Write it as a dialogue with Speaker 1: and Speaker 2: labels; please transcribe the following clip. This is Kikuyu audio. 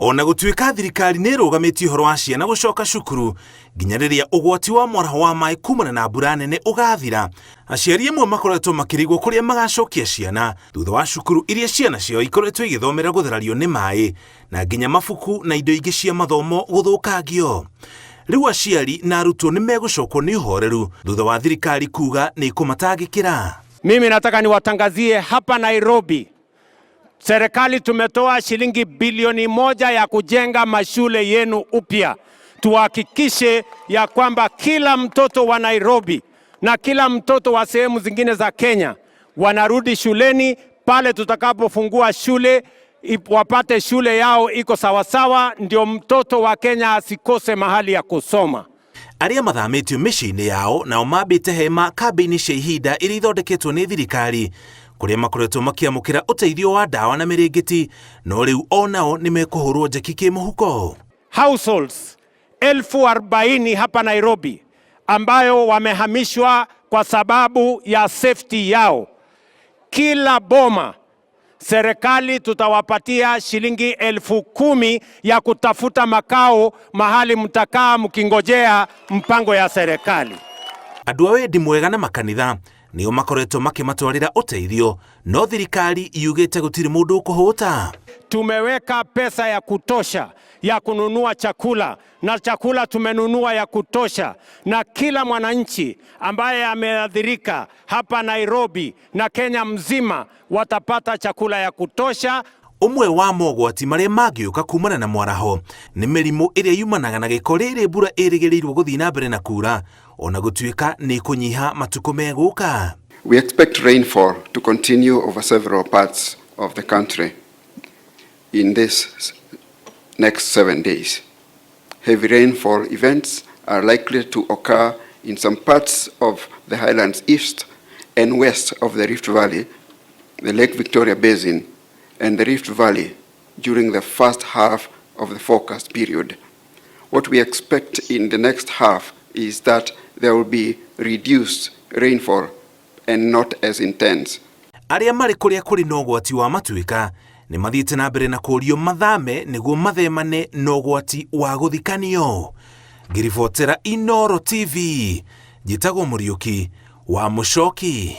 Speaker 1: Ona gũtuĩka thirikari nĩ ĩrũgamĩtie ũhoro wa ciana gũcoka cukuru nginya rĩrĩa ũgwati wa mwaraho wa maĩ kumana na mbura nene ũgathira, aciari amwe makoretwo makĩrigwo kũrĩa magacokia ciana thutha wa cukuru iria ciana ciao ikoretwo igĩthomera gũtharario nĩ maĩ na nginya mabuku na indo ingĩ cia mathomo gũthũkangio. Rĩu aciari na arutwo nĩ megũcokwo nĩ ũhoreru thutha wa thirikari kuga nĩ ĩkũmatangĩkĩra.
Speaker 2: Mimi nataka niwatangazie hapa Nairobi, serikali tumetoa shilingi bilioni 1 ya kujenga mashule yenu upya. Tuhakikishe ya kwamba kila mtoto wa Nairobi na kila mtoto wa sehemu zingine za Kenya wanarudi shuleni pale tutakapofungua shule, wapate shule yao iko sawasawa, ndio mtoto wa Kenya asikose mahali ya kusoma.
Speaker 1: Arĩa mathamĩtio mĩciĩ-inĩ yao nao mambĩte hema kambĩ-inĩ cia ihinda iria ithondeketwo nĩ thirikari kũrĩa makoretwo makĩamũkĩra ũteithio wa ndawa na mĩrĩngĩti, no rĩu o nao nĩ mekũhũrwo njeki kĩmũhuko.
Speaker 2: Households 40,000 hapa Nairobi ambayo wamehamishwa kwa sababu ya safety yao. Kila boma serikali tutawapatia shilingi 10,000 ya kutafuta makao mahali mtakaa mkingojea mpango ya serikali.
Speaker 1: Andũ a wendi mwega na makanitha nĩo makoretwo makĩmatwarĩra ũteithio, no thirikari yugĩte gũtirĩ mũndũ ũkũhũta.
Speaker 2: Tumeweka pesa ya kutosha ya kununua chakula na chakula tumenunua ya kutosha, na kila mwananchi ambaye ameathirika hapa Nairobi na Kenya mzima watapata chakula ya kutosha.
Speaker 1: Ũmwe wa mogwati marĩa mangĩũka kumana na mwaraho nĩ mĩrimũ ĩrĩa yumanaga na gĩko rĩrĩ mbura ĩrĩgĩrĩirwo gũthiĩ na mbere na kura ona gũtuĩka nĩ kũnyiha matukũ megũka.
Speaker 3: We expect rainfall to continue over several parts of the country in this next 7 days. Heavy rainfall events are likely to occur in some parts of the highlands east and west of the Rift Valley, the Lake Victoria Basin, and the Rift Valley during the first half of the forecast period. What we expect in the next half is that there will be reduced rainfall and not as intense.
Speaker 1: Arĩa marĩ kũrĩa kũrĩ na ũgwati wa matuĩka nĩ mathiĩte na mbere na kũũrio mathame nĩguo mathemane na ũgwati wa gũthikanio. Ngĩribotera Inooro TV, njĩtagwo Mũriũki wa Mũcoki.